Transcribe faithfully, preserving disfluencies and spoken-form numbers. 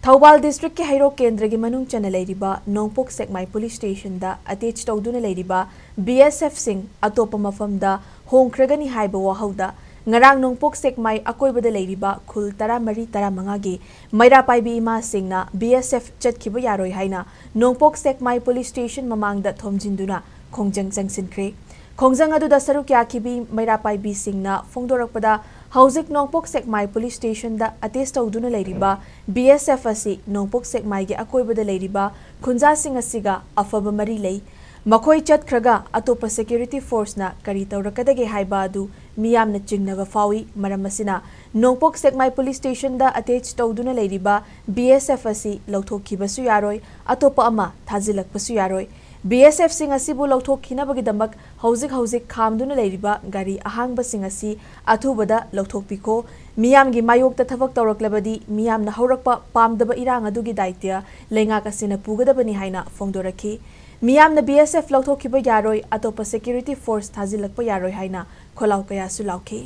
ꯊꯧꯕꯥꯜ ꯗꯤꯁꯇ꯭ꯔꯤꯛꯀꯤ ꯍꯩꯔꯣꯛ ꯀꯦꯟꯗ꯭ꯔꯒꯤ ꯃꯅꯨꯡ ꯆꯟꯅ ꯂꯩꯔꯤꯕ ꯅꯣꯡꯄꯣꯛ ꯁꯦꯛꯃꯥꯏ ꯄꯨꯂꯤꯁ ꯁ꯭ꯇꯦꯁꯟꯗ ꯑꯦꯇꯦꯆ ꯇꯧꯗꯨꯅ ꯂꯩꯔꯤꯕ ꯕꯤ ꯑꯦꯁ ꯑꯦꯐꯁꯤꯡ ꯑꯇꯣꯞꯄ ꯃꯐꯝꯗ ꯍꯣꯡꯈ꯭ꯔꯒꯅꯤ ꯍꯥꯏꯕ ꯋꯥꯍꯧꯗ ꯉꯔꯥꯡ ꯅꯣꯡꯄꯣꯛ ꯁꯦꯛꯃꯥꯏ ꯑꯀꯣꯏꯕꯗ ꯂꯩꯔꯤꯕ ꯈꯨꯜ ꯇꯔꯥꯃꯔꯤ ꯇꯔꯥꯃꯉꯥꯒꯤ ꯃꯩꯔꯥ ꯄꯥꯏꯕꯤ ꯏꯃꯥꯁꯤꯡꯅ ꯕꯤ ꯑꯦꯁ ꯑꯦꯐ ꯆꯠꯈꯤꯕ ꯌꯥꯔꯣꯏ ꯍꯥꯏꯅ ꯅꯣꯡꯄꯣꯛ ꯁꯦꯛꯃꯥꯏ ꯄꯨꯂꯤꯁ ꯁ꯭ꯇꯦꯁꯟ ꯃꯃꯥꯡꯗ ꯊꯣꯝꯖꯤꯟꯗꯨꯅ ꯈꯣꯡꯖꯪ ꯆꯪꯁꯤꯟꯈ꯭ꯔꯦ꯫ ꯈꯣꯡꯖꯪ ꯑꯗꯨꯗ ꯁꯔꯨꯛ ꯌꯥꯈꯤꯕꯤ ꯃꯩꯔꯥ ꯄꯥꯏꯕꯤꯁꯤꯡꯅ ꯐꯣꯡꯗꯣꯔꯛꯄꯗ, ꯍꯧꯖꯤꯛ ꯅꯣꯡꯄꯣꯛ ꯁꯦꯛꯃꯥꯏ ꯄꯨꯂꯤꯁ ꯁ꯭ꯇꯦꯁꯟꯗ ꯑꯦꯇꯦꯆ ꯇꯧꯗꯨꯅ ꯂꯩꯔꯤꯕ ꯕꯤ ꯑꯦꯁ ꯑꯦꯐ ꯑꯁꯤ ꯅꯣꯡꯄꯣꯛ ꯁꯦꯛꯃꯥꯏꯒꯤ ꯑꯀꯣꯏꯕꯗ ꯂꯩꯔꯤꯕ ꯈꯨꯟꯖꯥꯁꯤꯡ ꯑꯁꯤꯒ ꯑꯐꯕ ꯃꯔꯤ ꯂꯩ꯫ ꯃꯈꯣꯏ ꯆꯠꯈ꯭ꯔꯒ ꯑꯇꯣꯞꯄ ꯁꯦꯀ꯭ꯌꯨꯔꯤꯇꯤ ꯐꯣꯔꯁꯅ ꯀꯔꯤ ꯇꯧꯔꯛꯀꯗꯒꯦ ꯍꯥꯏꯕ ꯑꯗꯨ ꯃꯤꯌꯥꯝꯅ ꯆꯤꯡꯅꯕ ꯐꯥꯎꯏ꯫ ꯃꯔꯝ ꯑꯁꯤꯅ ꯅꯣꯡꯄꯣꯛ ꯁꯦꯛꯃꯥꯏ ꯄꯨꯂꯤꯁ ꯁ꯭ꯇꯦꯁꯟꯗ ꯑꯦꯇꯦꯆ ꯇꯧꯗꯨꯅ ꯂꯩꯔꯤꯕ ꯕꯤ ꯑꯦꯁ ꯑꯦꯐ ꯑꯁꯤ ꯂꯧꯊꯣꯛꯈꯤꯕꯁꯨ ꯌꯥꯔꯣꯏ, ꯑꯇꯣꯞꯄ ꯑꯃ ꯊꯥꯖꯤꯜꯂꯛꯄꯁꯨ ꯌꯥꯔꯣꯏ꯫ ꯕꯤ ꯑꯦꯁ ꯑꯦꯐꯁꯤꯡ ꯑꯁꯤꯕꯨ ꯂꯧꯊꯣꯛꯈꯤꯅꯕꯒꯤꯗꯃꯛ ꯍꯧꯖꯤꯛ ꯍꯧꯖꯤꯛ ꯈꯥꯝꯗꯨꯅ ꯂꯩꯔꯤꯕ ꯒꯥꯔꯤ ꯑꯍꯥꯡꯕꯁꯤꯡ ꯑꯁꯤ ꯑꯊꯨꯕꯗ ꯂꯧꯊꯣꯛꯄꯤꯈꯣ꯫ ꯃꯤꯌꯥꯝꯒꯤ ꯃꯥꯌꯣꯛꯇ ꯊꯕꯛ ꯇꯧꯔꯛꯂꯕꯗꯤ ꯃꯤꯌꯥꯝꯅ ꯍꯧꯔꯛꯄ ꯄꯥꯝꯗꯕ ꯏꯔꯥꯡ ꯑꯗꯨꯒꯤ ꯗꯥꯏꯇ꯭ꯌ ꯂꯩꯉꯥꯛ ꯑꯁꯤꯅ ꯄꯨꯒꯗꯕꯅꯤ ꯍꯥꯏꯅ ꯐꯣꯡꯗꯣꯔꯛꯈꯤ꯫ ꯃꯤꯌꯥꯝꯅ ꯕꯤ ꯑꯦꯁ ꯑꯦꯐ ꯂꯧꯊꯣꯛꯈꯤꯕ ꯌꯥꯔꯣꯏ, ꯑꯇꯣꯞꯄ ꯁꯦꯀ꯭ꯌꯨꯔꯤꯇꯤ ꯐꯣꯔꯁ ꯊꯥꯖꯤꯜꯂꯛꯄ ꯌꯥꯔꯣꯏ ꯍꯥꯏꯅ ꯈꯣꯜꯂꯥꯎ ꯀꯌꯥꯁꯨ ꯂꯥꯎꯈꯤ꯫